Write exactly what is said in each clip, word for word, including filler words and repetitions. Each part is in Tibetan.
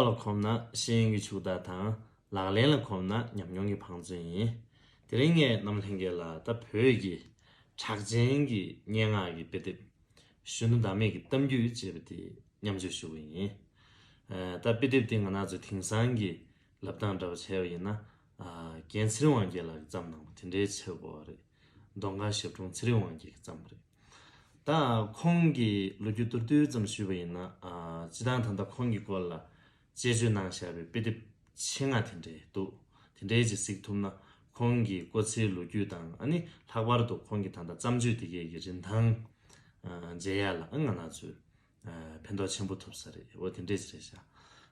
ཐོག་ལ་འཁོམས་ན་ཤེས་ཡོན་གྱི་ཕྱུག་བདག་དང་། ལག་ལེན་ལ་འཁོམས་ན་ཉམས་མྱོང་གི་བང་མཛོད་ཡིན། དེ་རིང་ངས་རྣམ་ལྷན་རྒྱས་ལ་ད་བོད་ཀྱི་གྲགས་ཅན་གྱི་སྙན་ངག་གི་དཔེ་དེབ་གཞོན་ནུ་བདག་མེད་ཀྱི་གཏམ་རྒྱུད་ཅེས་པ་དེ་མཉམ་སྤྱོད་ཞུ་གི་ཡིན། ཨ། ད་དཔེ་དེབ་དེ་ང་རང་ཚོ་དེང་སང་གི་ལབ་སྟངས་འདྲ་བ་བྱས་པ་ཡིན་ན། ཨ། རྒན་ཚེ་རིང་དབང་རྒྱལ་ལགས་ཀྱིས་བརྩམས་གནང་བ་དེ་འདྲའི་ཆེ་བོ་རེད། མདོ་མཁར་ཞབས་དྲུང་ཚེ་རིང་དབང་རྒྱལ་གྱིས་བརྩམས་པ་རེད། ད་ཁོང་གི་ལོ་རྒྱུས་མདོར་བསྡུས་ཙམ་ཞུས་པ་ཡིན་ན། ཨ། སྤྱིར་བཏང་ད་ལྟ་ཁོང་གི་སྐོར་ལ་དཔྱད་བརྗོད་གནང་བཞག་པའི་དཔེ་དེབ་ཆེད་མངགས་དེ་འདྲས་འདུག་དེ་འདྲས་ཅིག་གཟིགས་ཐུབ་ན། ཁོང་གི་སྐུ་ཚེའི་ལོ་རྒྱུས་དང་། ཨ་ནི་ལྷག་པར་དུ་ཁོང་གི་ད་ལྟ་བརྩམས་ཆོས་དེ་གས་ཀྱི་རིན་ཐང་། ཨ། འཇལ་ཡ་ལ་ང་རང་ཚོས། ཨ། ཕན་ཐོགས་ཆེན་པོ་ཐོབ་ས་རེད། འོ་དེ་འདྲས་ཅིག་རེད་ཤག་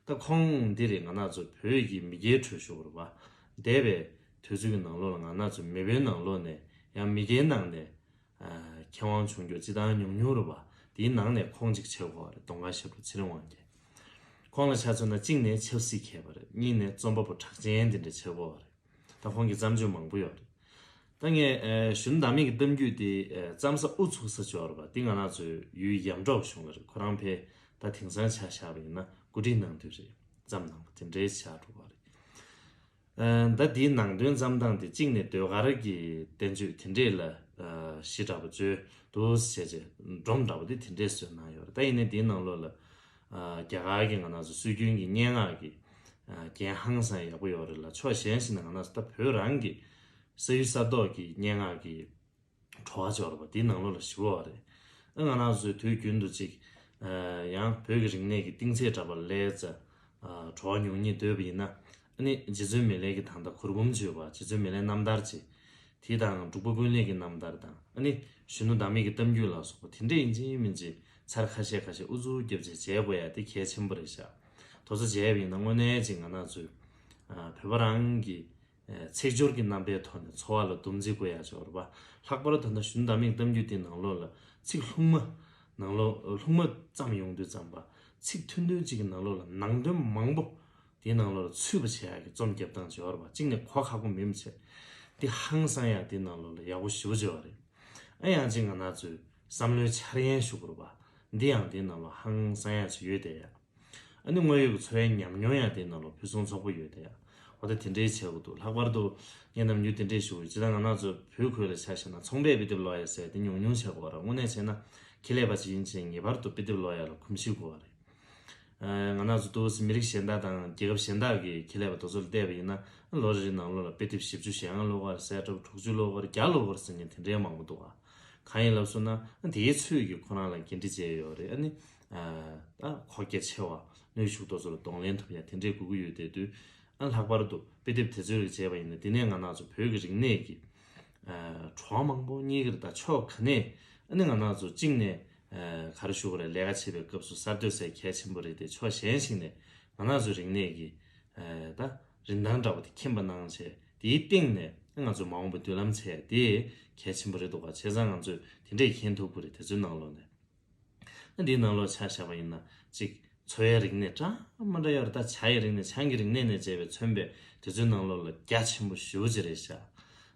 ད་ཁོང་འདི་རེད། ང་རང་ཚོ་བོད་ཀྱི་མི་སྒེར་གྲོས་ཞུ་བར་བ་འདས་པའི་དུས་ཚོད་ཀྱི་ནང་ལོགས་ལ་ང་རང་ཚོ་མི་བོད་ནང་ལོགས་ནས་ཡང་མི་སྒེར་ནང་ནས། ཨ། མཁས་དབང་བྱུང་རྒྱུ་སྤྱིར་བཏང་ཉུང་ཉུང་རེད་བ། དེའི་ནང་ནས་ཁོང་གཅིག་ཆགས་ཀྱི་ཡོད་རེད། མདོ་མཁར་ཞབས་དྲུང་ཚེ་རིང་དབང་རྒྱལ། ཁོང་ལ་ཆ་མཚོན་ན་གཅིག་ནས་ཆབ་སྲིད་མཁས་པ་རེད། གཉིས་ནས་རྩོམ་པ་པོ་གྲགས་ཅན་དེ་འདྲ་ཆགས་ཀྱི་ཡོད་རེད། ད་ཁོང་གི་བརྩམས་ཆོས་མང་པོ་ཡོད་རེད། ད་ངས། ཨ། གཞོན་ནུ་བདག་མེད་ཀྱི་གཏམ་རྒྱུད་དེ། ཨ། བརྩམས་ས་དབུ་ཚུགས་ས་ཅིག་ཡོད་རེད་བ། དེ་ང་རང་ཚོའི་ཡུལ་ཡར་འབྲོག་གཞུང་ལ་རེད། ཁོ་རང་ཕར་ད་དེང་སང་ཆ་བཞག་པ་ཡིན་ན་གོ་སྒྲིག་གནང་དུས་རེད། བརྩམས་གནང་བ་དེ་འདྲའི་ཆགས་འགྲོ་བ་རེད། ཨ། ད་དེའི་ནང་དོན་བརྩམས་སྟངས་དེ་གཅིག་ནས་ཟློས་གར་གྱི་བསྟན་བཅོས་དེ་འདྲས་ལ། ཨ། གཞི་འདྲ་པོ་བཅོལ་འདུག་ཟེར་བྱས་སྒྲོམ་འདྲ་པོ་དེ་དེ་འདྲས་བཟོས་གནང་ཡོད་རེད། ད་ཡིན་ནའི་དེའི་ནང་ལོགས་ལ། ཨ། རྒྱ་གར་གྱི་ང་རང་ཚོ་སྲོལ་རྒྱུན་གྱི་སྙན་ངག་གི། ཨ། རྒྱན་ཧང་སང་ཡག་པོ་ཡོད་རེད་ལ། ཕྱོགས་གཞན་ཞིག་ནས་ང་རང་ཚོ་ད་བོད་རང་གི་ས་ཡུལ་ས་ཐོག་གི་སྙན་ངག་གི་བྲོ་བ་ཅིག་ཡོད་རེད་པ། དེའི་ནང་ལོགས་ལ་ཞེ་པོ་ཡོད་རེད། ཨ། ང་རང་ཚོས་དུས་རྒྱུན་དུ་ཅིག་ཨ། ཡང་བོད་ཀྱི་རིག་གནས་ཀྱི་གཏིང་ཚད་འདྲ་པོ་ལ་ཙ། ཨ། བྲོ་བ་མྱོང་སྙིང་འདོད་པ་ཡིན་ན། ཨ་ནི་རྗེ་བཙུན་མི་ལའི་གི་ད་ལྟ་གུར་འབུམ་བརྗོད་པ། རྗེ་བཙུན་མི་ལའི་རྣམ་ཐར་ཅིག་དེ་དང་འབྲུག་པ་ཀུན་ལེགས་ཀྱི་རྣམ་ཐར་དང་། ཨ་ནི་གཞོན་ནུ་བདག་མེད་ཀྱི་གཏམ་རྒྱུད་ལ་སོགས་པ་དེ་འདྲས་ཡིན་གཅིག་མིན་གཅིག་ཚར་ཁ་ཤས་ཁ་ཤས་ཨུ་ཚུགས་རྒྱབ་བྱས་མཇལ་དགོས་ཡ་དེ་གལ་ཆེན་པོ་རེད་ཤག་དེ་ཚོ་མཇལ་བ་ཡིན་ན་དངོས་གནས་ཅིག་ང་རང་ཚོའི། ཨ། བོད་པ་རང་གི། ཨ། ཚིག་སྦྱོར་གྱི་རྣམ་པའི་ཐོག་ནས་འཚོ་བ་ལ་འདུམ་འཛི་དགོས་ཡ་ཅིག་ཡོད་རེད་པ། ལྷག་པར་དུ་ད་ལྟ་གཞོན་ནུ་བདག་མེད་ཀྱི་གཏམ་རྒྱུད་དེའི་ནང་ལོགས་ལ་ཚིག་ལྷུག་མ། ནང་ལོགས་ལྷུག་མ་ཙམ་ཡོང་དུས་ཙམ་པ། ཚིག་ཐུང་ཐུང་གཅིག་གི་ནང་ལོགས་ལ་ནང་དོན་མང་པོ་དེའི་ནང་ལོགས་ལ་ཚུད་པ་བྱེད་ཡག་གི་རྩོམ་རྒྱབ་སྟངས་ཅིག་ཡོད་རེད་པ། གཅིག་ནས་གོ་ཁག་པོ་མིན་པ་བྱས། དེ་ཧང་སང་ཡག་དེའི་ནང་ལོགས་ལ་ཡག་པོ་ཞེ་པོ་ཅིག་ཡོད་རེད། ཨ། ཡང་གཅིག་ང་རང་ཚོའི་བསམ་བློའི་འཆར་ཡན་ཞུ་དགོས་རེད་པ། འདི་ཡང་དེའི་ནང་ལོགས་ཧང་སང་ཡག་ཅིག་ཡོད་བསྡད་ཡ། ཨ་ནི་དངོས་ཡོད་ཀྱི་འཚོ་བའི་ཉམས་མྱོང་ཡང་དེའི་ནང་ལོགས་ཕུན་སུམ་ཚོགས་པོ་ཡོད་དེ་ཡ། འོ་ད་དེ་འདྲའི་བྱེད་དགོས་འདུག་ལྷག་པར་དུ་ངས་ནམ་རྒྱུན་དེ་འདྲའི་ཞུ་གི་ཡོད། ཅི་ལྟར་ང་རང་ཚོ་བོད་ཁུལ་ལ་ཆ་བཞག་ན་ཚོང་པས་དཔེ་དེབ་ཀློག་ཡ་ཟེར་དེ་ཉུང་ཉུང་ཆགས་ཀྱི་ཡོད་རེད། དངོས་གནས་བྱས་ན་ཁེ་ལས་པ་ཅིག་ཡིན་ཕྱིན་ངེས་པར་དུ་དཔེ་དེབ་ཀློག་ཡ་ལ་གོམས་གཤིས་དགོས་པ་རེད། ཨ། ང་རང་ཚོ་ཏོག་ཙམ་མི་རིགས་གཞན་དག་དང་རྒྱལ་ཁབ་གཞན་དག་གི་ཁེ་ལས་པ་དེ་ཚོ་ལ་བལྟས་པ་ཡིན་ན། ལོ་རེ་རེའི་ནང་ལོགས་ལ་དཔེ་དེབ་བཞི་བཅུ་ཞེ་ལྔ་ཀློག་གི་རེད་ཟེར། དྲུག་ཅུ་ཀློག་གི་རེད། བརྒྱ་ཀློག་གི་རེད་ཟེར་མཁན་དེ་འདྲའི་མང་པོ་འདུག་ག་གང་ཡིན་ལབ་སོང་ན། ཨ། དེའི་ཚོད་ཀྱིས་ཁོ་རང་ལ་འགན་འཁྲི་བཅས་ཡོད་རེད། ཨ་ནི། ཨ། ད་ཁོག་རྒྱ་ཆེ་བ། ནུས་ཤུགས་དེ་ཚོ་ལ་གདོང་ལེན་ཐུབ་ཡ་དེ་འདྲའི་དགོས་ཀྱི་ཡོད་བསྡད་དུས། ཨ། ལྷག་པར་དུ་དཔེ་དེབ་དེ་ཚོའི་རིགས་བྱས་པ་ཡིན་ན། དེ་ནས་ང་རང་ཚོ་བོད་ཀྱི་རིག་གནས་ཀྱི། ཨ། བྲོ་བ་མང་པོ་རྙེད་ཀྱི་རེད། ད་ཕྱོགས་ག་ནས། ཨ་ནི་ང་རང་ཚོ་གཅིག་ནས། ཨ། ག་རེ་ཞུ་དགོས་རེད། ལས་ཀ་བྱེད་པའི་སྐབས་སུ་གསར་གཏོད་ཟེར་གལ་ཆེན་པོ་རེད་དེ། ཕྱོགས་གཞན་ཞིག་ནས་ང་རང་ཚོའི་རིག་གནས་ཀྱི། ཨ། ད་རིན་ཐང་འདྲ་པོ་དེ་མཁྱེན་པ་གནང་བྱས། དེའི་སྟེང་ནས་ང་ཚོ་མ་འོངས་པའི་མདུན་ལམ་བྱས་དེ་གལ་ཆེན་པོ་རེད་འདུག་ག་བྱས་ཙང་ང་ཚོས་དེ་འདྲས་མཁྱེན་ཐུབ་དགོས་རེད། དེ་ཚོའི་ནང་ལོགས་ནས། ཨ། འདིའི་ནང་ལོགས་ཆ་བཞག་པ་ཡིན་ན་ཅིག་འཚོ་བའི་རིག་གནས་འདྲ་མ་འདྲ་ཡོད་རེད། ད་ཇ་ཡི་རིག་གནས། ཆང་གི་རིག་གནས་ནས་བྱས་པའི་མཚོན་པའི་དེ་ཚོའི་ནང་ལོགས་ལ་རྒྱ་ཆེན་པོ་ཞེ་པོ་ཅིག་རེད་ཤག་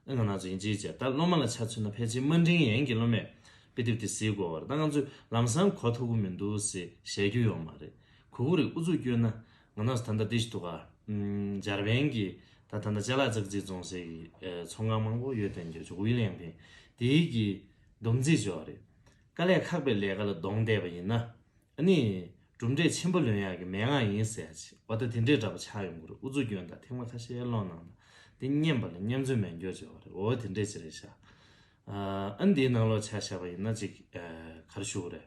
ཨ། ང་རང་ཚོ་ཡིན་གཅིག་བྱས། ད་སློབ་མ་ལ་ཆ་མཚོན་ན། ཕལ་ཆེར་དམའ་འབྲིང་ཡན་གྱི་སློབ་མས་དཔེ་དེབ་དེ་གཟིགས་དགོས་པ་རེད། ད་ང་ཚོས་ལམ་སང་གོ་ཐུབ་ཀྱི་མི་འདུག་ཟེར་བཤད་རྒྱུ་ཡོད་མ་རེད། གོ་གི་རེད། ཨུ་ཚུགས་སྐྱོན་ན། ང་རང་ཚོ་ད་ལྟ་འདི་ཞིག་འདུག་ག་ཨམ། འཇར་པན་གྱི་ད་ད་ལྟ་ཅ་ལག་ཙག་ཙིག་བཙོང་སའི་ཨེ། ཚོང་ཁང་མང་པོ་ཡོད་དེ། འཇུ་ཝི་ལིང་ཕིང་དེའི་གི་སྡོམ་རྩིས་ཅིག་ཡོད་རེད། དཀའ་ལས་ཁག་པའི་ལས་ཀ་ལ་གདོང་གཏད་པ་ཡིན་ན། ཨ་ནི་གྲུབ་འབྲས་ཆེན་པོ་ལོན་ཡག་གི་མན་ངག་ཡིན་ཟེར་ཡ་ཅིག་འོ་ད་དེ་འདྲས་འདྲ་པོ་ཆགས་ཡོང་གི་རེད། ཨུ་ཚུགས་སྐྱོན་དང་ཐེངས་མ་ཁ་ཤས་སློང་གནང་ན། དེ་སྙན་པ་ལ་མཉམ་འཛོལ་མེད་མཁན་ཅིག་ཡོད་རེད། འོ་དེ་འདྲས་ཅིག་རེད་ཤག་ཨ། འདིའི་ནང་ལོགས་ཆ་བཞག་པ་ཡིན་ན་ཅིག་ཨ། ག་རེ་ཞུ་དགོས་རེད།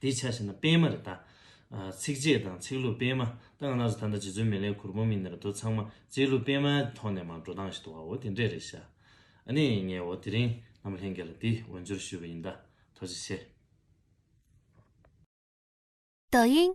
དེའི་ཆ་བཞག་ན་པད་མ་རེད་ད། ཨ། ཚིགས་བཅད་དང་ཚིག་ལྷུག་པད་མ། ད་ང་རང་ཚོ་ད་ལྟ་རྗེ་བཙུན་མི་ལའི་གུར་འབུམ་ཡིན་ན་རེད། དེ་ཚང་མ་ཚིག་ལྷུག་པད་མའི་ཐོག་ནས་མར་འགྲོ་སྟངས་ཤིག་འདུག་ག་འོ་དེ་འདྲས་རེད་ཤག་ཨ་ནི་ངས་འོ་དེ་རིང་རྣམ་པ་ལྷན་རྒྱས་ལ་འདི་འོས་སྦྱོར་ཞུས་པ་ཡིན་ད། ཐུགས་རྗེ་ཆེ། 抖音，